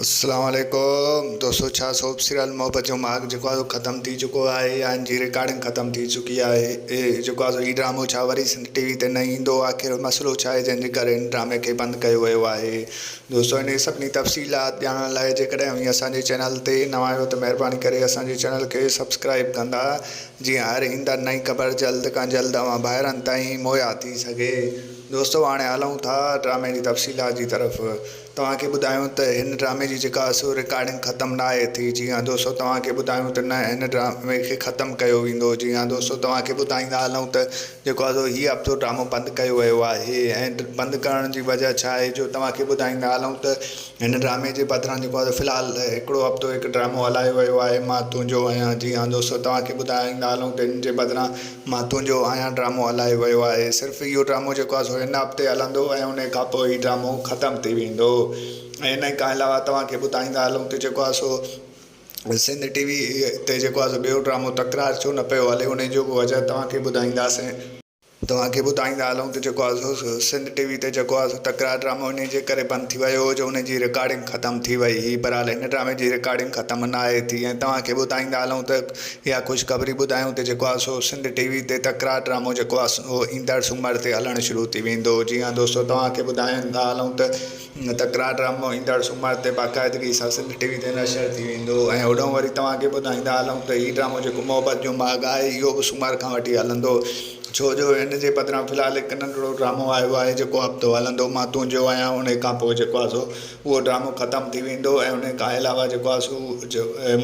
السلام عليڪم دوستو ڇا سوپ سيريل محبت جو ماڳ جيڪو آهي ختم ٿي چڪو آهي يا ان جي رڪارڊنگ ختم ٿي چڪي آهي جيڪو آهي هي ڊرامو ڇا وري سنڌ ٽي وي تي نه ايندو آخر مسئلو ڇا آهي جنهن جي ڪري هن ڊرامي کي بند ڪيو ويو آهي دوستو ان سڀني تفصيلات ڄاڻڻ لاء جيڪڏهن اوهين اسان جي چينل تي نوان آهيو ته مهرباني ڪري اسان جي چينل کي سبسڪرائب ڪندا جيئن هر ايندڙ نئين خبر جلد کان جلد اوهان ڀائرن تائين مهيا ٿي سگهي دوستو هاڻي هلون ٿا ڊرامي جي تفصيلات جي طرف. توهان کي ٻڌايون ته هن ڊرامي جي جيڪا سو رڪارڊنگ ختم ناهي ٿي جي ها دوستو توهان کي ٻڌايون ته نه هن ڊرامي کي ختم ڪيو ويندو جي ها دوستو توهان کي ٻڌائيندا هلون ته جيڪو آهي سو هي هفتو ڊرامو بند ڪيو ويو آهي ۽ بند ڪرڻ جي وجه ڇا آهي جو توهان کي ٻڌائيندا هلون ته هن ڊرامي جي بدران جيڪو آهي سو في الحال هڪڙو هفتو هڪ ڊرامو هلايو ويو آهي مان تنهنجو آهيان جي ها دوستو توهان کي ٻڌائيندا هلون ته هن جي بدران مان تنهنجو آهيان ڊرامو هلايو ويو آهي صرف اهو ڊرامو جيڪو آهي سو هن هفتي هلندو ۽ ان کان پوء هي ڊرامو ختم ٿي ويندو ۽ ان کان علاوه توهان کي ٻڌائيندا هلون ته جيڪو آهي سو سنڌ ٽي وي تي جيڪو آهي سو ٻيو ڊرامو تڪرار ڇو نه پيو هلي ان جو به وجه توهان کي ٻڌائينداسين. توهان کي ٻڌائيندا هلون ته جيڪو آهي سو سنڌ ٽي وي تي جيڪو آهي سو تڪرار ڊرامو انهي جي ڪري بند ٿي ويو هو جو ان جي رڪارڊنگ ختم ٿي وئي هئي بهرحال هن ڊرامي جي رڪارڊنگ ختم ناهي ٿي ۽ توهان کي ٻڌائيندا هلون ته اها خوشخبري ٻڌايون ته جيڪو آهي سو سنڌ ٽي وي تي تڪرار ڊرامو جيڪو آهي سو ايندڙ سومر تي هلڻ شروع ٿي ويندو جي ها دوستو توهان کي ٻڌائيندا هلون ته تڪرار ڊرامو ايندڙ سومر تي باقاعدگي سان سنڌ ٽي وي تي نشر ٿي ويندو ۽ هوڏانهن وري توهان کي ٻڌائيندا هلون ته هي ڊرامو جيڪو محبت جو ماڳ آهي اهو به سومر کان وٺي هلندو ڇو جو هن جي بدران في الحال هڪ ننڍڙو ڊرامو آيو آهي جيڪو هفتو هلندو مان تنهنجو آهيان ان کان پوء جيڪو آهي سو اهو ڊرامو ختم ٿي ويندو ۽ ان کان علاوه جيڪو آهي سو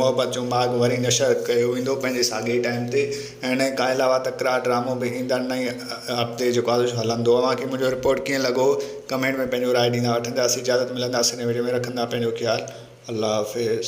محبت جو ماڳ وري نشر ڪيو ويندو پنهنجي ساڳئي ٽائيم تي ۽ ان کان علاوه تڪرار ڊرامو به ايندڙ نئين هفتي جيڪو آهي سو هلندو اوهان کي منهنجو رپورٽ ڪيئن لڳو ڪمينٽ ۾ پنهنجو راء ڏيندا وٺنداسين اجازت ملنداسين نئين وڊيو ۾ رکندا پنهنجو خيال الله حافظ.